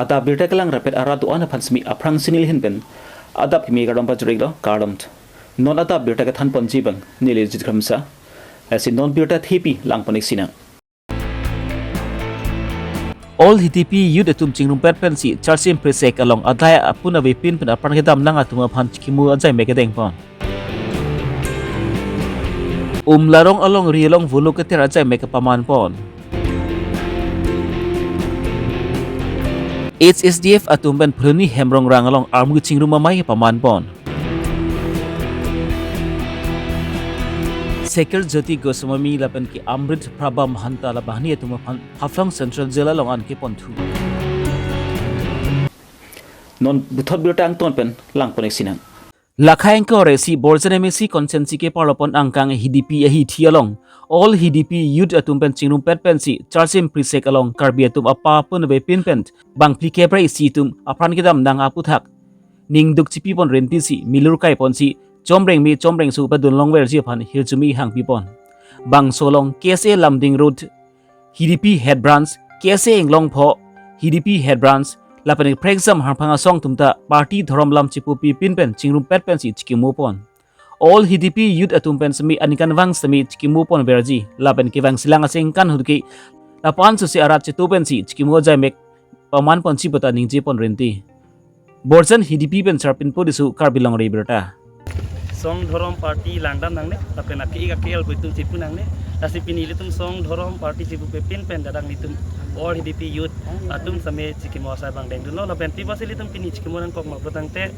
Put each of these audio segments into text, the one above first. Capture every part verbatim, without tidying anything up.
Adap birta kelang rapet arat do-an aphan semi aphrangsi neli ahin pen adap kimi kardom pajirlo, kardom. Non adap birta kethan ponji abang neli Jit Kramsa. Lasi non birta thepi lang pon-ik sinang. All Hidipi youth atum chingrumpet pensi Charchim Prisek along adai apun avepin pen apran kedam nang atum aphan chikimu ajai mek kedeng pon. Umlarong alongri along volo keter ajai mek kepaman pon. H S D F atum pen Phuloni Hemrongrang along armu chingrum amei kepaman pon. Sekar Jyoti Goswami lapen ke Amrit Prabha Mahanta labahani atum aphan Haflong Central Jail along an keponthu. Non puthot birta angton pen lang pon-ik sinang. Lakhai ingkoi ra isi Borjan M A C constituency keparlo pon angkang Hidipi ahithi along All Hidipi youth atum pen chingrumpet pensi Charchim Prisek along Karbi atum apa apun avepin pen bang phlikep ra isi atum apran kedam nang aputhak ningduk chipi pon rentisi milur kai ponsi chomrengme chomrengso padun longverji aphan hirjume hangpi pon. Bangso along K S A Lumding Road, Hidipi Head Branch, K S A Inglongpho, Hidipi Head Branch, lapen Prekjam Harphang asong atum ta party dhorom lam chipupi pin pen chingrumpet pensi chikimu pon. All Hidipi youth atum pen semi aningkanvang semi chikimu ponverji lapen kevangsilang asengkan ahut ke lapu-an susi arat chitu pensi chikimu ajai mek paman ponji puta ningje pon renti. Borjan Hidipi pen Sarpin Podisu, Karbi Longri Birta. Song dhorom party langdam nangne, lapen ake ik ake el puitum chipu nangne. Lasi pini ilitum song dhorom party chipupe pin pen dadang ilitum All Hidipi youth atum same chikimu asai abang dengdunlo, lapen pi apotsi ilitum pini chikimu nangkok ma pulo tangte,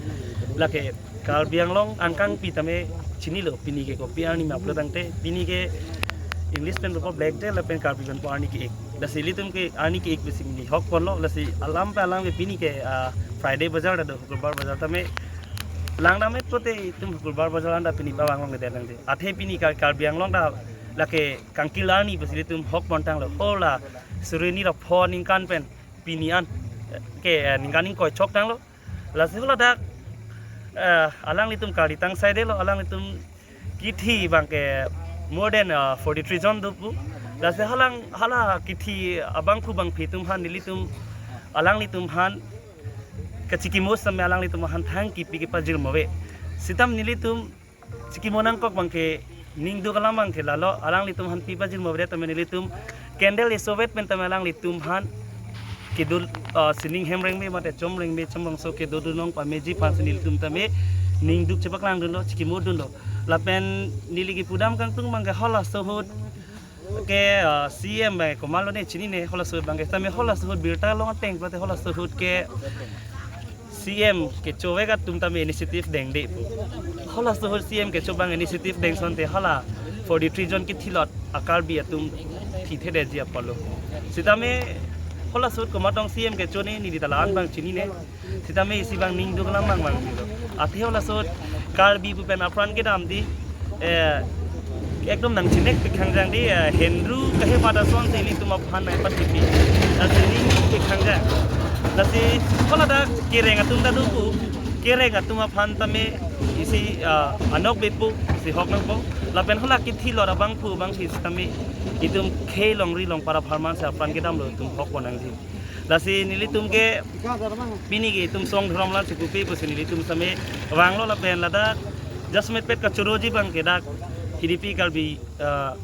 lake Karbi Anglong angkangpi tame chinilo, pini ke kopi arni ma pulo tangte, pini ke English pen pu Black Day lapen Karbi pen pu arni ke-ik. Lasi ilitum ke arni ke-ik besi pini hok ponlo, lasi alam pe alam ke pini ke, ah, Friday bazar ta do, Hukurbar bazar tame langdam-et pote itum Hukurbar bazar anta pini pavang longledet nangji. Athe pini Kar-, Karbi Anglong ta lake kangkil arni besi ilitum hok pontanglo. Hala suri hini ra pho ningkan pen pini an ke, eh, ningkan ingkoi chok tanglo. Lasi haladak, eh, alanglitum kali tang saidelo, alanglitum kithi abang ke more than, eh, forty-three jon do pu. Lasi halang hala kithi abangphu abangphi atum aphan nelitum alanglitum aphan kachikimu same alanglitum aphan thang kipi kepajirmo ave. Sitame nelitum chikimu nangkok abang ke ningduk alam abang ke lalo, alanglitum aphan pi pajirmo ave tame nelitum candle isovet pen tame alanglitum aphan kedo, ah, sining hemrengme mate chomrengme chomrongso kedodun long pameji aphansi nelitum tame ningduk chepaklangdunlo, chikimudunlo. Lapen neli kepudam kangtung abang ke halaso ahut ke, ah, C M abang komatlo ne chinine, halaso ahut abang ke tame halaso ahut birta long ateng pulote halaso ahut ke C M kecho-ik atum tame initiative dengde pu. Halaso ahut C M kecho abang initiative deng asonte hala forty-three jon kithilot a-Karbi atum thithedetji apotlo. Sitame halaso ahut komat tong C M kecho ne neli ta la-an abang chinine. Sitame isi abang ningduk alam abang abang dilo. Athe halaso ahut Karbi pu pen apran kedam di, eh, ekdom nangchinek pi khangjang di, eh, Hindu kahe pada asonsi ilitum aphan nangpathipi. Lasi ningduk pi khangjang. Lasi haladak kereng atum ta do pu, kereng atum aphan tame isi, ah, anokbe pu, isi hok nangpo. Lapen hala kithilot abangphu abangphi sitame itum khei longri longpar apharmansi apran kedamlo, itum hok pon nangji. Lasi nelitum ke pini ke itum song dhorom alam chipupe pusi nelitum same vanglo lapen ladak jasemet pet kachoroji abang ke dak Hidipi Karbi, ah,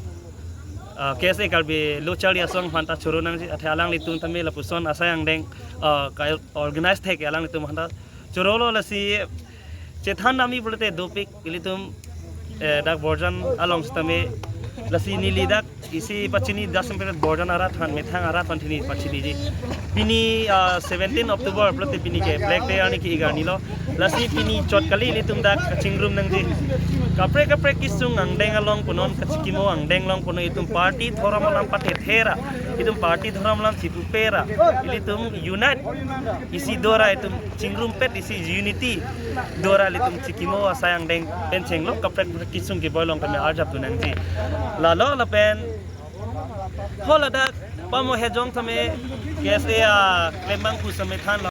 ah, K S A Karbi Lo Charli Asong aphan ta choro nangji, athe alanglitum tame lapuson asai angdeng, ah, ka-, organize thek alanglitum aphan ta chorolo. Lasi chethan damji pulote dopik ilitum, eh, dak Borjan along sitame, lasi neli dak isi pachini dak sempet Borjan arat aphan, methang arat aphan tini pachiniji. Pini, ah, seventeen October pulote pini ke Black Day arni ke-ik arnilo. Lasi pini chot kali ilitum dak kachingrum nangji. Kaprek kaprek kesung angdeng along punon, kachikimu angdeng along punon, itum party dhorom alam pathethe ra, itum party dhorom alam chipupe ra, ilitum unite isi do ra, itum chingrumpet isi unity do ra ilitum chikimu asai angdeng pen chenglo, kaprek kesung keboi along tame arjap tu nangji. Lalo lapen haladak pamo hejong tame K S A aklembang pu same thanlo.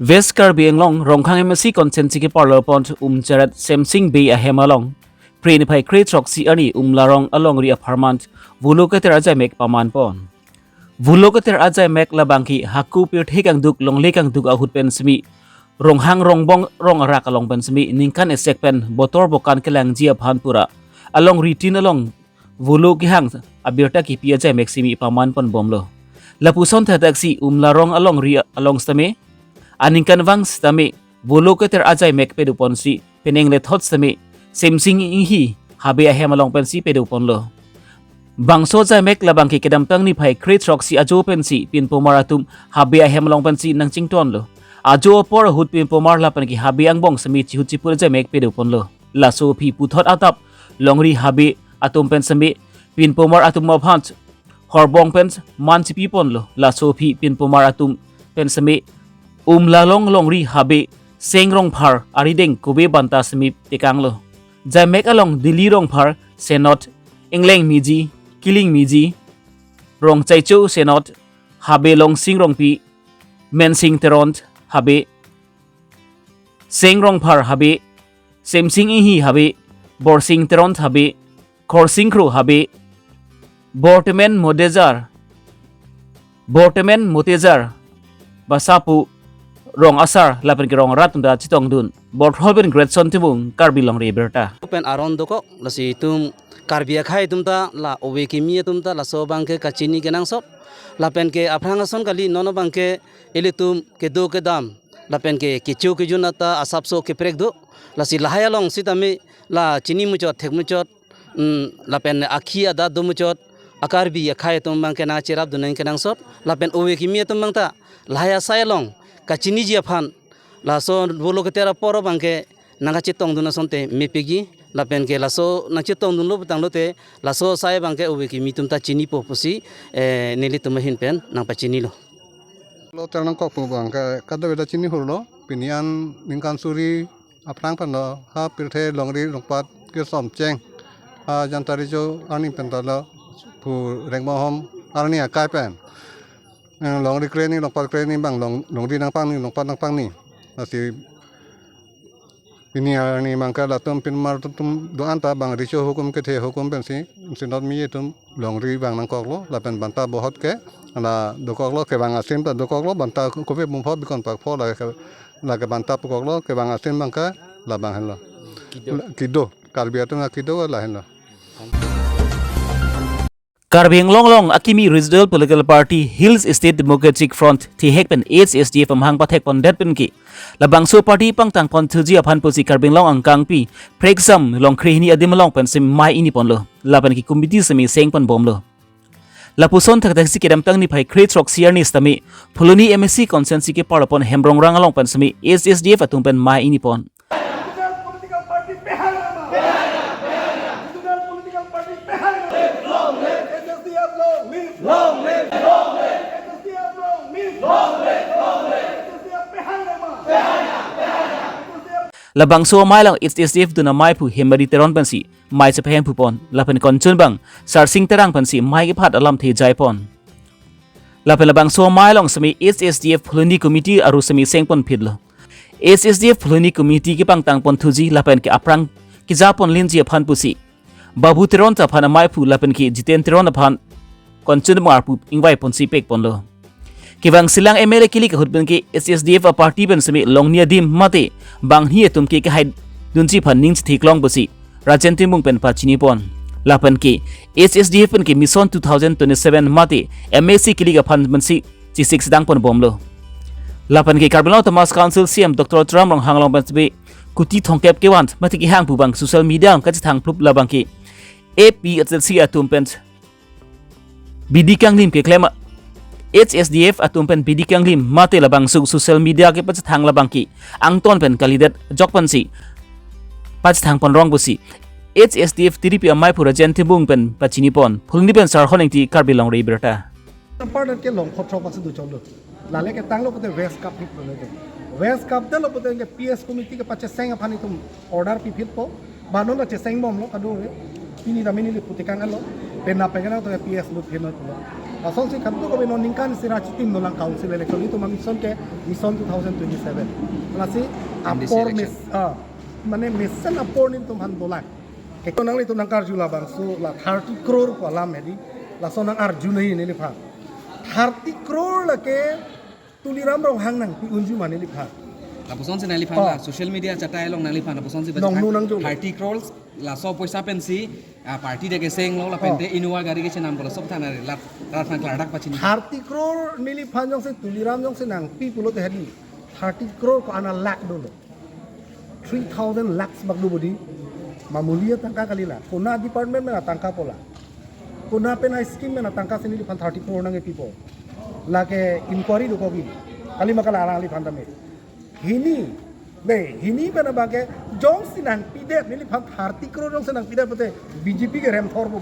West Karbi Anglong Rongkhang M A C constituency keparlo pon Umcharat Semsing Bey ahem along Phre niphai kre throksi arni Umlarong alongri apharman volo keter ajai mek paman pon. Volo keter ajai mek labangke hako pirthe kangduk longle kangduk ahut pen semi Ronghang Rongbong rong arak along pen semi ningkan esek pen botor bokan kelangji aphan pura alongri tin along volo kehang abirta kipi ajai mek semi paman ponbomlo. Lapuson thakthak si Umlarong alongri along sitame aningkanvang sitame volo keter ajai mek pedoponsi penang lethot sitame Semsing Inghi habe ahem along pensi pedoponlo. Bangso ajai mek labangke kedamtang niphai kre-throk si ajo pensi pinpomar atum habe ahem along pensi nangchingtonlo. Ajo apor ahut pinpomar lapenke habe angbong semi chihut chipur ajai mek pedoponlo. Laso aphi puthot adap longri habe atum pen semi pinpomar atum aphan horbong pen man chipiponlo. Laso aphi pinpomar atum pen semi Umlarong longri habe Seng Rongphar arideng kove banta semi tekanglo. Ajai mek along Dili Rongphar, Senot, Ingleng Miji, Kiling Miji, Rongchaicho Senot, habe Longsing Rongpi, Mensing Teron habe, Seng Rongphar habe, Semsing Inghi habe, Borsing Teron habe, Khorsing Kro habe, Bortemen Motejar, Bortemen Motejar, Basapu, Rong Asar lapenke Rong Rat atum ta chetongdun. Borthol pen Greatson Timung, Karbi Longri Abirta. Pen aron dokok, lasi itum Karbi akhai atum ta la ove kimi atum ta laso abangke kachini kenangsot. Lapenke aphrang ason kali, non abangke ilitum kedo kedam lapenke kecho kejun ata asapso keprek do. Lasi lahai along sitame la chini muchot thek muchot, mm, lapen akhi adat do muchot, a-Karbi akhai atum abangke nangcherapdun nang kenangsot, lapen ove kimi atum abang ta lahai asai along kachiniji aphan laso volo keter apor abangke nangkachetongdun asonte mepikji, lapenke laso nangchetongdunlo putanglote laso asai abangke ove kimi atum ta chinipo pusi, eh, nelitum ahin pen nangpachinilo. Lo ter nangkok pu abangke kadokave ta chinihurlo, pini an ningkan suri aphrang pen lo ha pirthe longri longpat kesom cheng ha Jantari Jo arni pen ta lo phu Rengmahom arni akai pen, eh, longri kreni longpat kreni abang long, longri nangpangni longpat nangpangni. Lasi pini arni abangke latum pinpomar atum do-an ta bang riso hukum kethe hukum pensi Senot Miji atum longri abang nangkoklo, lapen banta bohot ke la dokoklo, kevang asim ta dokoklo, banta kove bumpo bikon pakpho lake, lake banta pukoklo, kevang asim abangke labang henlo. Kido. La, kido, Karbi atum akido la henlo. Karbi Anglong along akimi Regional Political Party Hills State Democratic Front, thihek pen H S D F amahang pathekpondet penke labangso party pangtangponthuji aphan pusi Karbi Anglong angkangpi Preksam Longkre hini adim along pensi mei iniponlo. Lapenke committee semi sengponbomlo. Lapuson thakthak si kedamtang niphai kre-throk si arni sitame Phuloni M A C constituency keparlopon Hemrongrang along pen semi H S D F atum pen mei inipon. Regional political party behang nama. Regional political party behang nama. H S D F long live. Long live, long live. H S D F long live. Long live, long live. H S D F behang nama. Labangso amei along H S D F dun amei aphu Hemari Teron pensi mei chepahemphupon, lapen konchun abang Sarsing Terang pensi mei kephat alamthe jaipon. Lapen labangso amei along semi H S D F Phuloni committee aru semi sengponphitlo. H S D F Phuloni committee kepangtangponthuji lapenke aphrang kejaponlinji aphan pusi Babu Teron ta aphan amei aphu lapenke Jiten Teron aphan konchun abang arpu ingvaiponsi pekponlo. Kevangsilang M L A kilik ahut penke H S D F aparty pen semi longni adim mate banghini atum ke kehaidunji aphan ning chitheklong pusi Rajen Timung pen pachinipon. Lapenke H S D F penke Mission two thousand twenty-seven mate M A C kilik aphan pensi chesik sedangponbomlo. Lapenke Karbi Anglong Autonomous Council C E M Doctor Tuliram Ronghang along pen semi kuti thomkep kevan mate kehang pu abang social media kachethang plup labangke A P H L C atum pen bidi kanglim keklem a-, H S D F atum pen bidi kanglim mate labangso social media kepachethang labangke angton pen kalidet jok pensi pachethangponrong pusi H S D F T D P amei aphu Rajen Timung pen pachinipon. Phuloni pen Sarhon Ingti, Karbi Longri Abirta. Apar ke long khothrok pasu du cholo. Lale ketanglo pute West Cup hit lo leke. West Cup detlo pute ke P S committee kepacheseng aphan itum order piphitpo. Ba non ta chesengbomlo kadokave. Pini ta mini le putekang alo. Penap pengenang to P S lut phitlo pulo. Lasonsi kadokave non ningkan isi ra chitim dolang council election itum a-mission ke Mission two thousand twenty-seven. Lasi M D C apor election. Mes-, ah, mane mesen apor netum aphan dolang. Kekon nanglitum nangkarju labangso la thirty crore pu alam hedi. Laso nangarju nai neliphan. Thirty crore lake Tuliram Ronghang nangpi unji ma neliphan. Lapuson si nangliphan Oh. la social media chatai along nangliphan lapuson si Nong bachakhan nu nang jong. thirty crores laso poisa pensi ah, party de keseng lo lapente Oh. Innova gari kechenam ko laso thana lat rat phan klardak pachini. Thirty crore neliphan jongsi Tuliram jongsi nangpi pulote hedi. Thirty crore ko ana lakh dolo. Three thousand lakhs bak do bodi. Mamuli atangka kali la. Kona department pen atangka po la. Kona pen a scheme pen atangka si neliphan thirty crore nangkepipo. Lake inquiry dokokji. Kali ma kalang alangliphan tame. Hini. Dei, hini pen abangke jongsi nangpidet neliphan thirty crore jongsi nangpidet pote B J P ke remthor bo.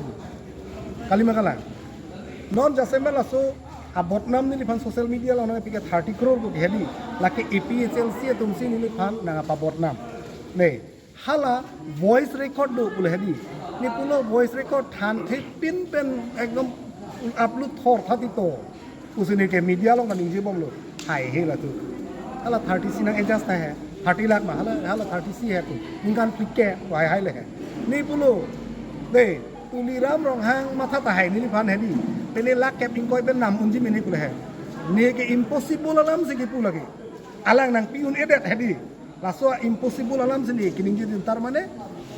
Kali ma kalang. Non jasemet laso abodnam neliphan social media along nangpi ke thirty crore ko hedi. Lake A P H L C atumsi neliphan nangpabodnam. Dei, hala voice record do pule hedi. Ne pulo voice record thanthe pin pen ekdom upload thor thati to. Pusi neke media along nangningjebomlo. Hai he latum. Hala thirty si nang adjust hai hai. Thirty lakh ma hala hala thirty si hai tu. Ningkan phlikep hai hai le hai. Ne pulo. Dei, Tuliram Ronghang matha tahai neliphan hedi. Pele lakh kep ingkoi pen nam unji mene pule hai. Neke impossible alam si kepu lagi. Alang nangpi un-edet hedi. Laso impossible alam si ne keningje dun, tar mane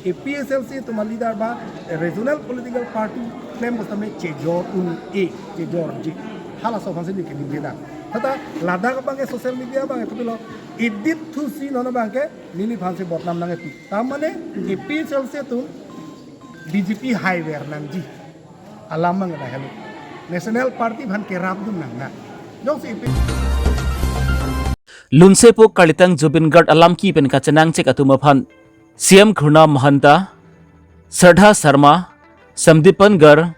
A P H L C atum aleader ba regional political party klem bostame chejor un-e, chejorji. Halaso aphan si ne keningje dun. Tata ladak abangke social media abangke kopilo edit thusi non abangke neliphan si bodnam nangpi. Tar mane A P H L C atum B J P haiver nangji alam abang lahelo. National party aphan kerap dun nang na. Jongsi A P Lunsepo Karlitang Zubeen Garg alam ki pen kachenangchek atum aphan C M Ghurna Mahanta, Shraddha Sharma, Samdipan Garg,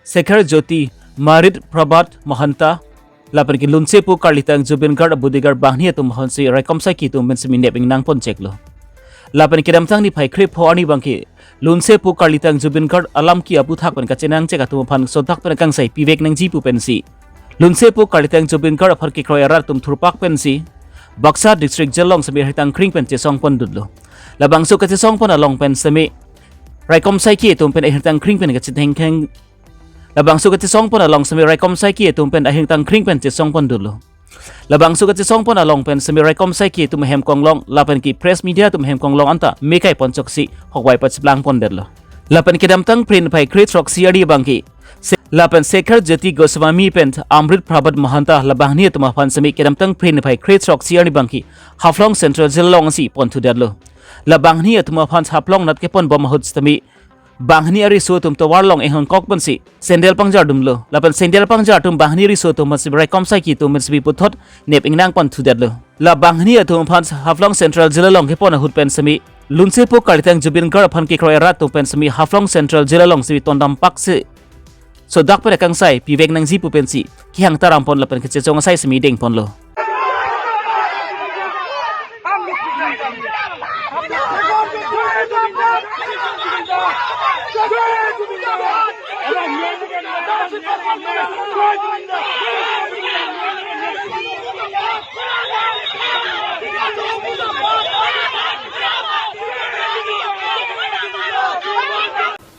Shekhar Jyoti, Marit Prabhat Mahanta, lapen ke Lunsepo Karlitang Zubeen Garg abodyguard banghini atum aphan si raikom saiki atum pen si mi nep ingnang poncheklo. Lapen kedamtang niphai krepho arni abangke Lunsepo Karlitang Zubeen Garg alam ki aputhak pen kachenangchek atum aphan sodak pen kangsai pivek nangji pu pensi Lunsepo Karlitang Zubeen Garg aphan kekroi arat atum thurpak pensi Baksa District Jail along semi ahirtang kring pen chesong pondunlo. Labangso kachesong pon along pen semi raikom saiki atum pen ahirtang kring pen kachethengkheng. Labangso kachesong pon along semi raikom saiki atum pen ahirtang kring pen chesong pondunlo. Labangso kachesong pon along pen semi raikom saiki atum hem konglong lapen ke press media atum hem konglong anta mekai ponchoksi hokvai pacheplang pondetlo. Lapen kedamtang Phre niphai krethrok si arni abangke se-, lapen Shekhar Jyoti Goswami pen Amrit Prabhat Mahanta labanghini atum aphan semi kedamtang Phre niphai krethrok si arni abangke Haflong Central Jail along si ponthudetlo. Labanghini atum aphan Haflong nat keponbom ahut sitame banghini ariso atum tovar along inghongkok pensi sandal pangjar dunlo. Lapen sandal pangjar atum banghini ariso atum aphan semi raikom saiki atum pen semi puthot nep ingnang ponthudetlo. Labanghini atum aphan Haflong Central Jail along kepon ahut pen semi Lunsepo Karlitang Zubeen Garg aphan kekroi arat atum pen semi Haflong Central Jail along semi tondampak si sodak pen kangsai pivek nangji pu pensi kehang taram pon lapen kechechong asai semi dengponlo.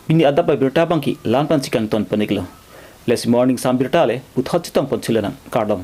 Pini adap abirta abangke la-an pensi kangton pon-iklo. Lasi morning sam birta le puthot chetong pon thulo nang, kardom.